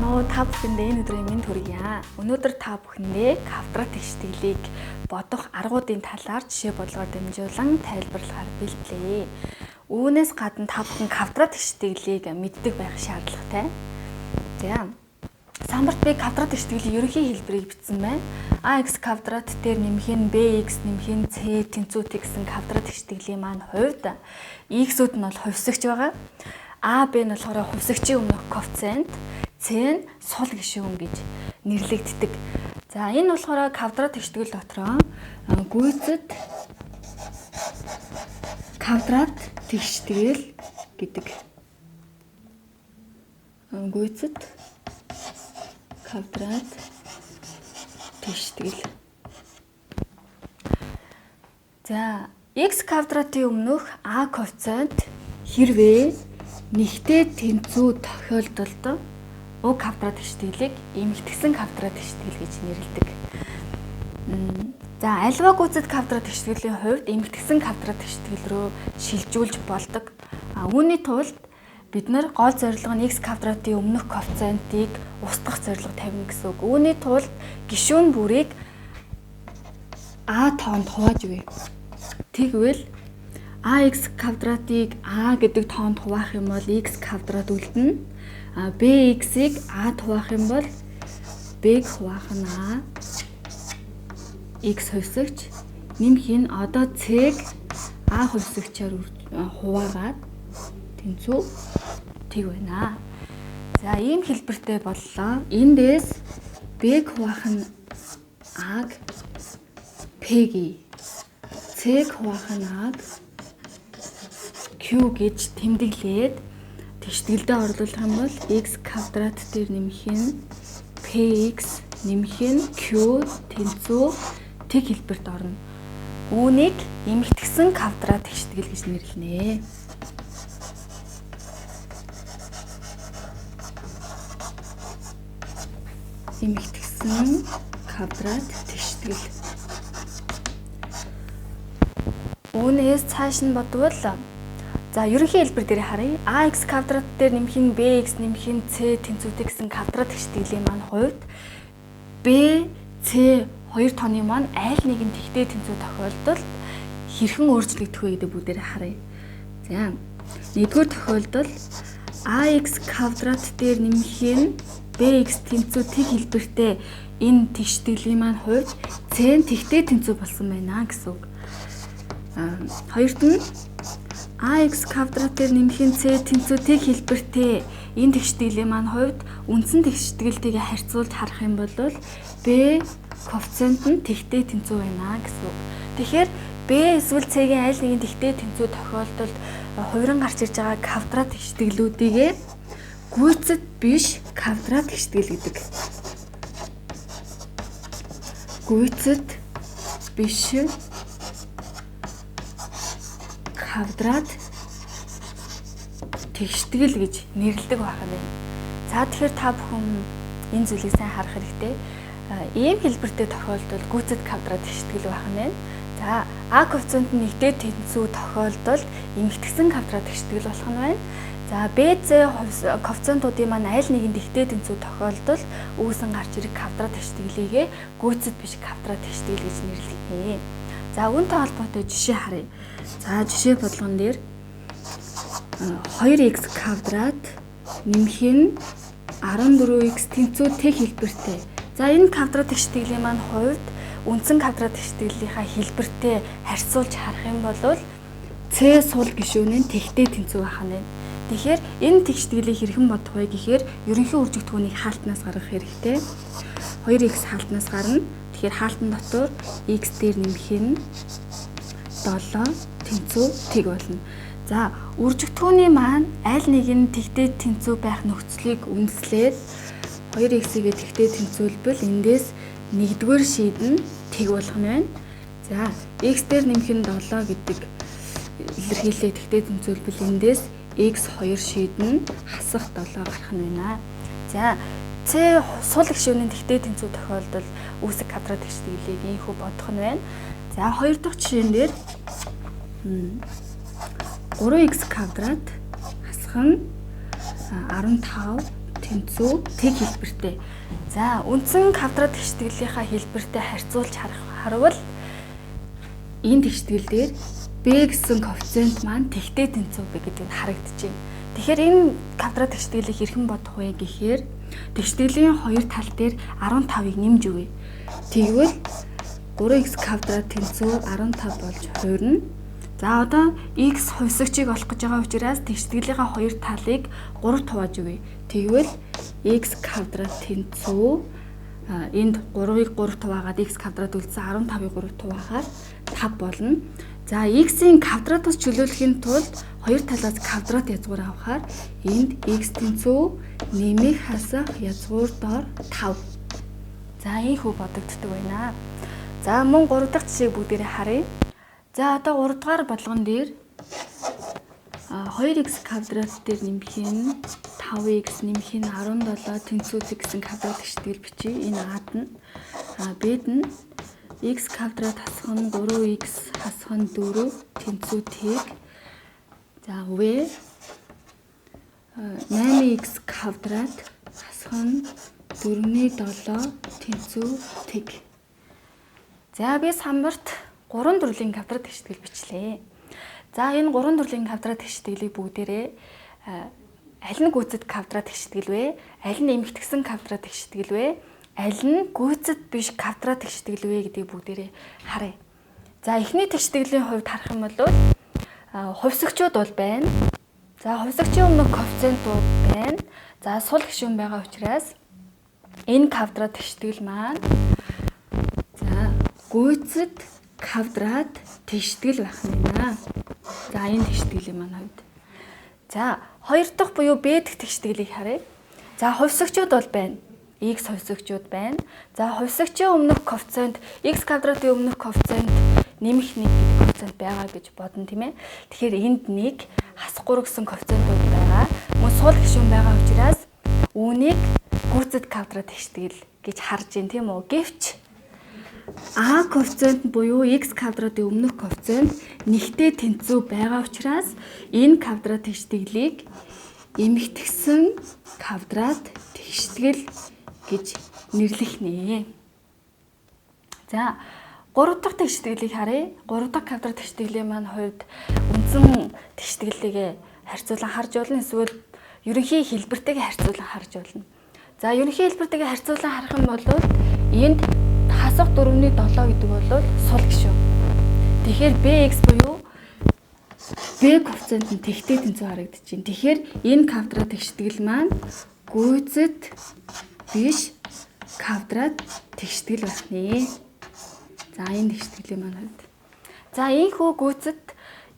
Байцгаана уу? Та бүхэндээ энэ өдрийн мэнд хүргье. Өнөөдөр та бүхэндээ квадрат тэгшитгэлийг бодох аргуудын талаар жишээ бодлогоор дамжуулан тайлбарлахаар бэлтлээ. Үүнээс гадна та бүхэн квадрат тэгшитгэлийг мэддэг байх шаардлагатай. За. Самбарт би квадрат тэгшитгэлийн ерөнхий хэлбэрийг бичсэн байна. Ax квадрат дээр нэмэх нь bx нэмэх нь c тэнцүү t гэсэн квадрат тэгшитгэлийн маань хувьд x-үүд нь бол хувьсагч байгаа. A, B нь болохоор хувьсагчийн өмнөх коэффициент, C нь сул гишүүн гэж нэрлэгддэг. За энэ болохоор квадрат тэгшитгэл дотроо гүйцэд квадрат тэгшитгэл гэдэг. Гүйцэд квадрат тэгшитгэл. За x квадратын өмнөх a коэффициент хэрвээ нэгтэй тэнцүү тохиолдолд у квадрат тэгшитгэлийг эмхтгсэн квадрат тэгшитгэл гэж нэрлэдэг. За альва гүйцэд квадрат тэгшитгэлийн хувьд эмхтгсэн квадрат тэгшитгэл рүү шилжүүлж болдог. Үүний тулд бид нар гол зорилго нь x квадратын өмнөх коэффициентийг устгах зорилго тавина гэсэн үг. Үүний тулд гишүүн бүрийг a тоонд хувааж өгье. Тэгвэл ax квадратыг a гэдэг тоонд хуваах юм бол x квадрат үлдэнэ. Bx-ийг a хуваах юм бол b-г хуваах нь a x хувьсагч нэмэх нь одоо c-г a хувьсагчаар хуваагаад тэнцүү тэг байна. За ийм хэлбэртэй боллоо. Эндээс b-г хуваах нь a-г p-г, c-г хуваах нь a-г q гэж тэмдэглээд тэгшитгэлдээ орлуулах юм бол x квадрат дээр нэмэх нь px нэмэх нь q тэнцүү тэг хэлбэрт орно. Үүнийг эмхтгсэн квадрат тэгшитгэл гэж нэрлэнэ. Эмхтгсэн квадрат тэгшитгэл. Үүнээс цааш нь бодвол за ерөнхий хэлбэр дээр харъя. Ax квадрат дээр нэмэх нь bx нэмэх нь c тэнцвэртэй гэсэн квадрат тэгшитгэлийн маань хувьд b, c хоёр тооны маань аль нэг нь тэгтэй тэнцүү тохиолдолд хэрхэн өөрчлөгдөх вэ гэдэг бүгдээрээ харъя. За нэгдүгээр тохиолдол ax квадрат дээр нэмэх нь bx тэнцүү тэг хэлбэртэй энэ тэгшитгэлийн маань хувьд c нь тэгтэй тэнцүү болсон байна гэсэн үг. Хоёрт нь ax квадрат дээр нэмэх нь c тэнцүү тэг хэлбэртэй энэ тэгшитгэлийн маань хувьд үндсэн тэгшитгэлтэйгээ харьцуулж харах юм бол b коэффициент нь тэгтэй тэнцүү байна гэсэн үг. Тэгэхээр b эсвэл c-ийн аль нэгэн тэгтэй тэнцүү тохиолдолд хувиран гарч ирж байгаа квадрат тэгшитгэлүүдийг гүйцэд биш квадрат тэгшитгэл гэдэг. Гүйцэд биш квадрат тэгшитгэл гэж нэрлэдэг байх юм байна. За тэгэхээр та бүхэн энэ зүйлийг сайн харах хэрэгтэй. Ийм хэлбэртэй тохиолдолд гүйцэд квадрат тэгшитгэл байх нь байна. За а коэффициент нь нэгтэй тэнцүү тохиолдолд эмхтгсэн квадрат тэгшитгэл болох нь байна. За b, c коэффициентуудын маань аль нэгэн тэгтэй тэнцүү тохиолдолд үүсэн гарч ирэх квадрат тэгшитгэлийг гүйцэд биш квадрат тэгшитгэл гэж нэрлэнэ. За үүнтэй холбоотой жишээ харъя. За жишээ бодлогон дээр 2x квадрат нэмэх нь 14x тэнцүү тэг хэлбэртэй. За энэ квадрат тэгшитгэлийн маань хувьд үндсэн квадрат тэгшитгэлийнхаа хэлбэртэй харьцуулж харах юм бол c сул гишүүн нь тэгтэй тэнцүү байх нь байна. Тэгэхээр энэ тэгшитгэлийг хэрхэн бодох вэ гэхээр ерөнхий үржигдэхүүнийг хаалтнаас гаргах хэрэгтэй. 2x хаалтнаас гарна. Тэгэхээр хаалтан дотор x дээр нэмэх нь 7 тэнцүү тэг болно. За үржигдэхүүний маань аль нэг нь тэгтэй тэнцүү байх нөхцөлийг үндэслээд 2x-ийг тэгтэй тэнцвүүлбэл эндээс нэгдүгээр шийд нь тэг болох нь байна. За x дээр нэмэх нь 7 гэдэг илэрхийллээ тэгтэй тэнцвүүлбэл эндээс x 2 шийд нь хасах 7 гарах нь байна. За c сул гишүүний тэгтэй тэнцүү тохиолдолд үүсэх квадрат тэгшитгэлийг ийхүү бодох нь байна. За хоёр дахь жишээн дээр 3x квадрат хасах нь 15 тэнцүү тэг хэлбэртэй. За, үндсэн квадрат тэгшитгэлийнхаа хэлбэртэй харьцуулж харвал энэ тэгшитгэл дээр b гэсэн коэффициент маань тэгтэй тэнцүү бэ гэдэг нь харагдаж байна. Тэгэхээр энэ квадрат тэгшитгэлийг хэрхэн бодох вэ гэхээр тэгшитгэлийн хоёр тал дээр 15-ыг нэмж өгье. Тэгвэл 3x квадрат тэнцүү 15 болж хувирна. За, одоо x хувьсагчийг олох гэж байгаа учраас тэгшитгэлийнхаа хоёр талыг 3 хувааж өгье. Тэгвэл x квадрат тэнцүү энд 3-ыг 3 хуваагаад x квадрат үлдсэн, 15-ыг 3 хуваахаар 5 болно. За, x-ийн квадратаас чөлөөлөхийн тулд хоёр талаас квадрат язгуур авахаар энд x тэнцүү нэмэх хасах язгуур дор 5. За, ийхүү бодогддог байна. За, мөн 3 дахь жишээг бүгдээрээ харъя. За, одоо 3 дугаар бодлогон дээр 2x квадрат дээр нэмэх нь 5x нэмэх нь 17 тэнцүү гэсэн квадрат тэгшитгэл бичье. Энэ А-д нь. Б-д нь x квадрат хасах нь 3x хасах нь 4 тэнцүү тэг. За, В 8x квадрат хасах нь 4-ний 7 тэнцүү тэг. За, би самбарт 3 төрлийн квадрат тэгшитгэл бичлээ. За, энэ 3 төрлийн квадрат тэгшитгэлийг бүгдээрээ аль нь гүйцэд квадрат тэгшитгэл вэ? Аль нь эмхтгсэн квадрат тэгшитгэл вэ? Аль нь гүйцэд биш квадрат тэгшитгэл вэ гэдгийг бүгдээрээ харъя. За, эхний тэгшитгэлийн хувьд харах юм бол хувьсагчуд бол байна. За, хувьсагчийн өмнөх коэффициентууд байна. За, сул гишүүн байгаа учраас энэ квадрат тэгшитгэл маань за гүйцэд квадрат тэгшитгэл байх нь байна. За, энэ тэгшитгэлийн маань хувьд. За, хоёр дахь буюу Б дэх тэгшитгэлийг харъя. За, хувьсагчуд бол байна. X хувьсагчуд байна. За, хувьсагчийн өмнөх коэффициент, x квадратын өмнөх коэффициент нэмэх 1 гэдэг коэффициент байгаа гэж бодно, тийм ээ. Тэгэхээр энд 1 хасах 3 гэсэн коэффициентууд байгаа. Мөн сул гишүүн байгаа учраас үүнийг гүйцэд квадрат тэгшитгэл гэж харж байна, тийм үү? Гэвч А коэффициент буюу x квадратын өмнөх коэффициент нэгтэй тэнцүү байгаа учраас энэ квадрат тэгшитгэлийг эмхтгсэн квадрат тэгшитгэл гэж нэрлэх нэ. За, гурав дахь тэгшитгэлийг харъя. Гурав дахь квадрат тэгшитгэлийн маань хувьд үндсэн тэгшитгэлийг харьцуулан харж болно, эсвэл ерөнхий хэлбэртэйгээ харьцуулан харж болно. За, ерөнхий хэлбэртэйгээ харьцуулан харах юм бол энд хасах 4-ний 7 гэдэг бол сул гишүүн. Тэгэхээр bx буюу b коэффициент нь тэгтэй тэнцүү харагдаж байна. Тэгэхээр энэ квадрат тэгшитгэл маань гүйцэд биш квадрат тэгшитгэл байх нэ. За, энэ тэгшитгэлийн маань хувьд. За, ийхүү гүйцэд,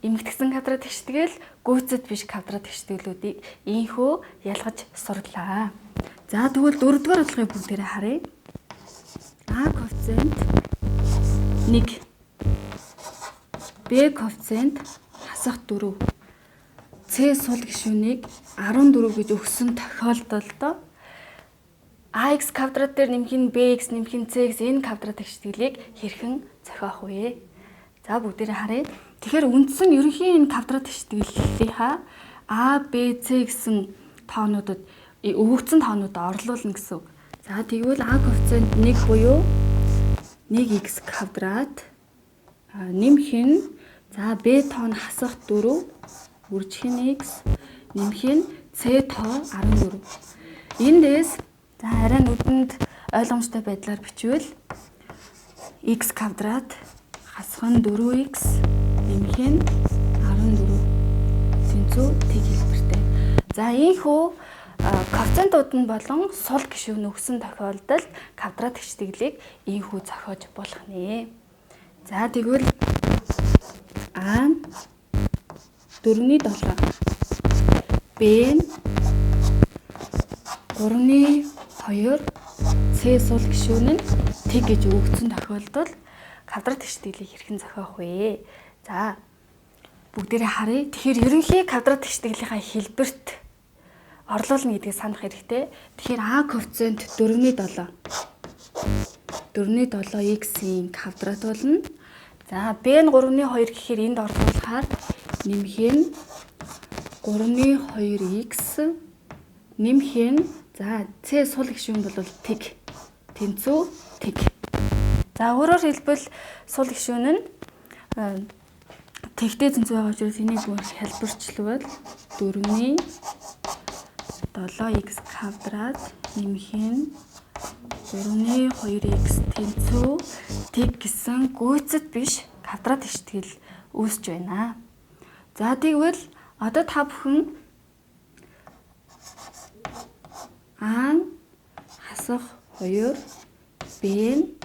эмхтгсэн квадрат тэгшитгэл, гүйцэд биш квадрат тэгшитгэлүүдийг ийхүү ялгаж сурлаа. За, тэгвэл дөрөвдүгээр бодлогыг бүгдээрээ харъя. А коэффициент 1, Б коэффициент хасах 4, С сул гишүүнийг 14 гэж өгсөн тохиолдолд ax квадрат дээр нэмэх нь bx нэмэх нь cx энэ квадрат тэгшитгэлийг хэрхэн зохиох вэ? За, бүгдээрээ харъя. Тэгэхээр үндсэн ерөнхий энэ квадрат тэгшитгэлийнхаа а, b, c гэсэн тоонуудад, өгөгдсөн тоонуудад орлуулна гэсэн үг. За, тэгвэл а коэффициент 1 буюу 1x квадрат нэмэх нь, за, b тоо нь хасах 4 үржих нь x нэмэх нь c тоо 14. Эндээс за арай нүдэнд ойлгомжтой байдлаар бичвэл x квадрат хасах нь 4x нэмэх нь 14 тэнцүү тэг хэлбэртэй. За, ийхүү коэффициентууд нь болон сул гишүүн өгсөн тохиолдолд квадрат тэгшитгэлийг ийхүү зохиож болох нэ. За, тэгвэл А нь 4-ний 7, Б нь 3-ны 2, С сул гишүүн нь тэг гэж өгөгдсөн тохиолдолд квадрат тэгшитгэлийг хэрхэн зохиох вэ? За, бүгдээрээ харъя. Тэгэхээр ерөнхий квадрат тэгшитгэлийнхаа хэлбэрт орлуулна гэдгийг санах хэрэгтэй. Тэгэхээр а коэффициент 4-ний 7. 4-ний 7 x-ийн квадрат болно. За, b нь 3-ны 2 гэхээр энд орлуулахаар нэмэх нь 3-ны 2x нэмэх нь, За, C сул гишүүн бол тэг. Тэнцүү тэг. За, өөрөөр хэлбэл сул гишүүн нь тэгтэй тэнцүү байгаа учраас энийг бүр хэлбэрчлвэл 4-ний 7x квадрат нэмэх нь 3-ны 2x тэнцүү тэг гэсэн гүйцэд биш квадрат ишлэл үүсэж байна. За, тэгвэл одоо та бүхэн А нь хасах 2, Б нь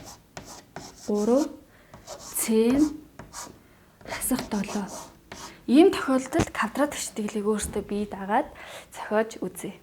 3, С нь хасах 7. Ийм тохиолдолд квадрат ишлэлийг өөртөө бие дагаад зохиож үзье.